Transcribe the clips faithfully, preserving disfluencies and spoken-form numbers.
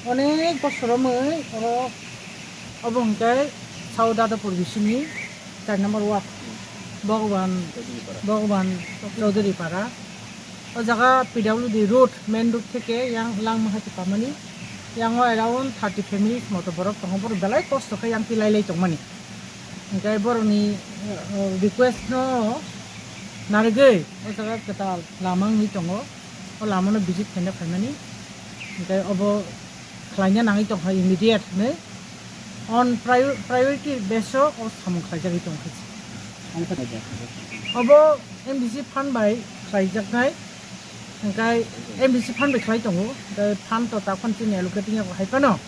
Onek bosor romwi oro obo hwnkhe South Dadapur bisini char number ward Bhagwan, Bhagwan Chaudhary Para. O jaga P W D road, main road theke yang Langmahati pamani, yango around thirty families moto borok tongo, borok belai kosto khe yang tilai lai tongmani. Hingke borokni, eh, request no narigwi o jaga kwtal lama wngwi tongo, o lama no visit khaina phaimani. Hingke obo khlaina nangwi tongkha immediate hinwi on prior-, priority base o o samung khlaijagwi tongkha. Obo M D C fund bai khlaijaknai. Hingke M D C fund bai khlai tongo, hingke fund to takhon chini allocating yago hai phano,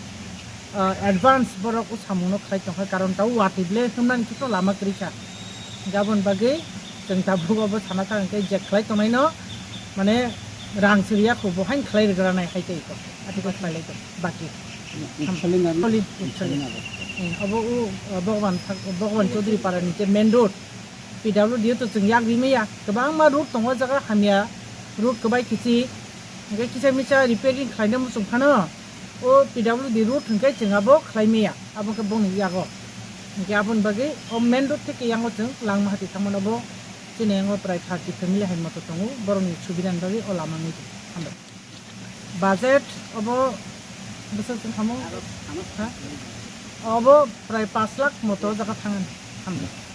ah, advance borok o samung no khlai tongkha, karon tao watwi ble hwnmani khe to lama kwrwi kha. Hingke aboni bagwi chwng tabuk obo sana thang hingke je khlai tongnai no, mane rang siriya kho bo haino khlai rwgranai hai tei to, atiko khlai lai tong baki. Utsaling ari? Utsaling, utsaling. Utsaling ari. Eh, obo o, o, Bhagwan Thak-, Bhagwan Chaudhary Para ni je main road, P W D o to chwng yak rimaya, kwbangma road tongo o jaga hamya road kwbai kichik, hingke kisa misa repairing khlaina muchung phano o P W D road hingke chwng abo khlai maya, abo khe bongni yago. Hingke aboni bagwi o main road theke yango chwng Langmahati thangmano bo chini yango prai thirty family hai moto tongo, borokni subidani bagwi o lama wngwi tong. Hambai. Budget obo bwswk chwng kamo? Ha? Obo prai pash lakh moto o jaga thangani. Hambai.